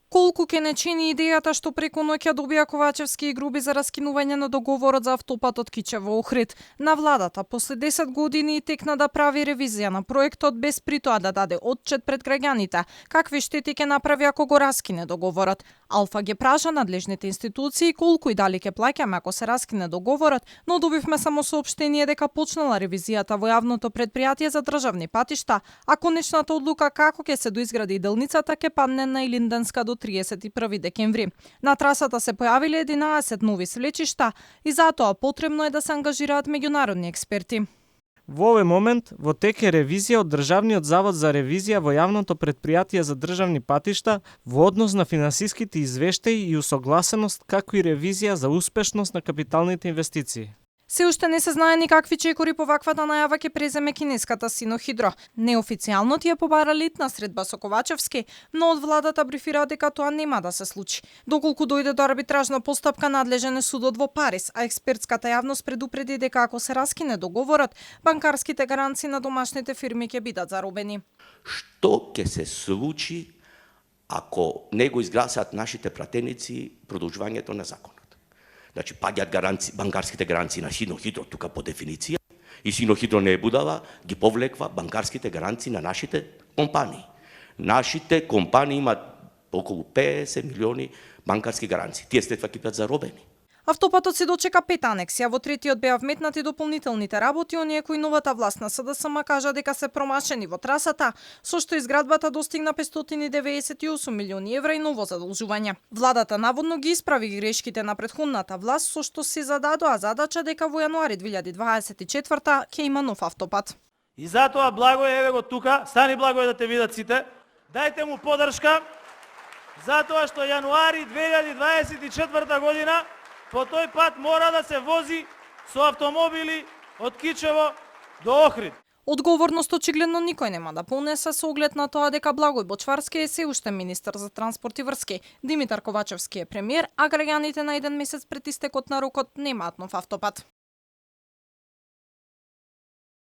Колку ќе не чини идејата што преку ноќ ја добија Ковачевски и Груби за раскинување на договорот за автопатот Кичево-Охрид на владата после 10 години текна да прави ревизија на проектот без при тоа да даде отчет пред граѓаните какви штети ќе направи ако го раскине договорот. Алфа ги праша надлежните институции колку и дали ќе плаќаме ако се раскине договорот, но добивме само соопштение дека почнала ревизијата во јавното предпријатие за државни патишта, а конечната одлука како ќе се доизгради делницата ќе падне на Илинденска до 31 декември. На трасата се појавиле 11 нови свлечишта и затоа потребно е да се ангажираат меѓународни експерти. Во овој момент во тек е ревизија од Државниот завод за ревизија во јавното предпријатие за државни патишта во однос на финансиските извештаи и усогласеност, како и ревизија за успешност на капиталните инвестиции. Се уште не се знае ни какви чекори по ваквата најава ќе преземе кинеската Синохидро. Неофицијално тие побара летна средба со Ковачевски, но од владата брифира дека тоа нема да се случи. Доколку дојде до арбитражна постапка, надлежен е судот во Париз, а експертската јавност предупреди дека ако се раскине договорот, банкарските гаранции на домашните фирми ќе бидат заробени. Што ќе се случи ако не го изгласат нашите пратеници продолжувањето на законот? Значи, паѓаат банкарските гаранции на Синохидро тука по дефиниција и Синохидро не е будала, ги повлеква банкарските гаранции на нашите компании. Нашите компании имаат околу 50 милиони банкарски гаранции. Тие следва ќе бидат заробени. Автопатот се дочека 5 анексија, во третиот беа вметнати дополнителните работи, оние кои новата власт на СДСМ кажа дека се промашени во трасата, со што изградбата достигна 598 милиони евра и ново задолжување. Владата наводно ги исправи грешките на претходната власт, со што си зададоа задача дека во јануари 2024 ќе има нов автопат. И затоа Благој, еве го тука, стани Благој да те видат сите, дајте му поддршка, затоа што јануари 2024 година по тој пат мора да се вози со автомобили од Кичево до Охрид. Одговорност очигледно никој нема да понесе со оглед на тоа дека Благој Бочварски е се уште министер за транспорт и врски, Димитар Ковачевски е премиер, а граѓаните на еден месец пред истекот на рокот немаат нов автопат.